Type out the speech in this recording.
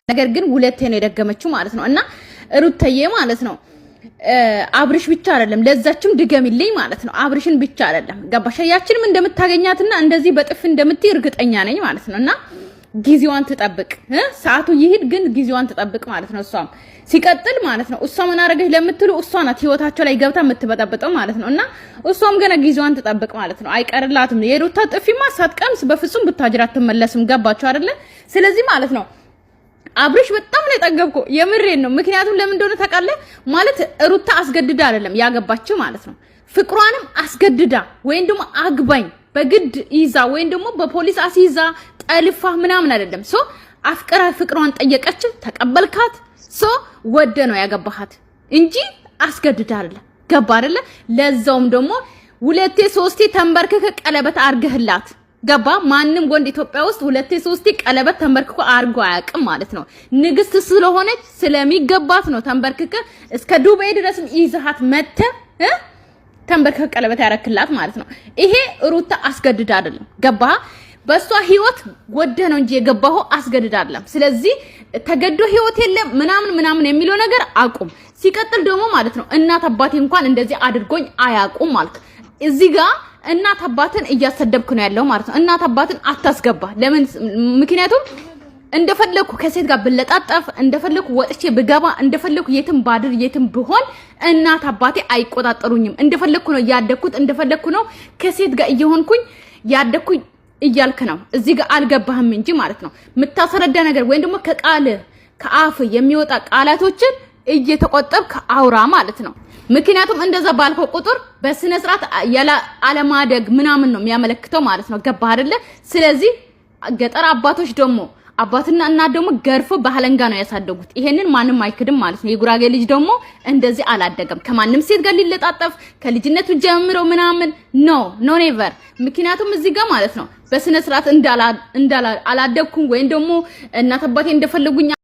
ነገር ግን ሁለቴ ነው የደገመችው ማለት ነው። እና ሩታዬ ማለት ነው አብርሽ ብቻ አይደለም፣ ለዛችም ድገሚልኝ ማለት ነው። አብርሽን ብቻ አይደለም፣ ገባሽ? ያችንም እንደምታገኛትና እንደዚህ በጥፍ እንደምትይ እርግጠኛ ነኝ ማለት ነው። እና ጊዜዋን ትጠብቅ፣ ሰዓቱ ይሂድ፣ ግን ጊዜዋን ትጠብቅ ማለት ነው። እሷም ሲቀጥል ማለት ነው እሷ ምን አደረገች ለምትሉ እሷ ናት ህይወታቸው ላይ ገብታ የምትበጠብጠው ማለት ነው። እና እሷም ገና ጊዜዋን ትጠብቅ ማለት ነው። አይቀርላትም። የሩታ ጥፊማ ሳትቀምስ በፍጹም ቡታጅራ አትመለስም። ገባችሁ አይደለ? ስለዚህ ማለት ነው አብርሽ በጣም ነው የጠገብከው። የምሬን ነው። ምክንያቱም ለምን እንደሆነ ታውቃለህ? ማለት ሩታ አስገድዳ አይደለም ያገባችው ማለት ነው። ፍቅሯንም አስገድዳ ወይም ደግሞ አግባኝ በግድ ይዛ ወይም ደግሞ በፖሊስ አስይዛ ጠልፋ ምናምን አይደለም። So አፍቅራ ፍቅሯን ጠየቀች፣ ተቀበልካት። So ወደህ ነው ያገባሃት እንጂ አስገድዳ አይደለም። ገባ አይደለ? ለዛውም ደግሞ ሁለቴ ሶስቴ ተንበርክከ ቀለበት አርገህላት ገባ። ማንም ወንድ ኢትዮጵያ ውስጥ ሁለቴ ሶስቴ ቀለበት ተንበርክኮ አርጎ አያውቅም ማለት ነው። ንግስት ስለሆነች ስለሚገባት ነው ተንበርክከ እስከ ዱባይ ድረስም ይዘሃት መተ ተንበርክከ ቀለበት ያረክላት ማለት ነው። ይሄ ሩታ አስገድዳ አይደለም። ገባ። በእሷ ህይወት ወደ ነው እንጂ የገባኸው አስገድዳ አይደለም። ስለዚህ ተገዶ ህይወት የለም ምናምን ምናምን የሚለው ነገር አቁም። ሲቀጥል ደግሞ ማለት ነው እናት አባቴ እንኳን እንደዚህ አድርጎኝ አያውቁም ማለት እዚህ ጋር እናት አባትን እያሰደብክ ነው ያለው ማለት ነው። እናት አባትን አታስገባ። ለምን? ምክንያቱም እንደፈለኩ ከሴት ጋር ብለጣጠፍ፣ እንደፈለኩ ወጥቼ ብገባ፣ እንደፈለኩ የትም ባድር የትም ብሆን እናት አባቴ አይቆጣጠሩኝም። እንደፈለኩ ነው ያደግኩት፣ እንደፈለኩ ነው ከሴት ጋር እየሆንኩኝ ያደግኩኝ እያልክ ነው። እዚህ ጋር አልገባህም እንጂ ማለት ነው። የምታስረዳ ነገር ወይም ደግሞ ከቃል ከአፍ የሚወጣ ቃላቶችን እየተቆጠብክ አውራ ማለት ነው። ምክንያቱም እንደዛ ባልከው ቁጥር በስነ ስርዓት አለማደግ ምናምን ነው የሚያመለክተው ማለት ነው። ገባህ አይደለ? ስለዚህ ገጠር አባቶች ደግሞ አባትና እናት ደግሞ ገርፎ በአለንጋ ነው ያሳደጉት። ይሄንን ማንም አይክድም ማለት ነው። የጉራጌ ልጅ ደግሞ እንደዚህ አላደገም። ከማንም ሴት ጋር ሊለጣጠፍ ከልጅነቱ ጀምሮ ምናምን no, no, never። ምክንያቱም እዚህ ጋር ማለት ነው በስነ ስርዓት እንዳላ አላደግኩም ወይም ደግሞ እናት አባቴ እንደፈለጉኝ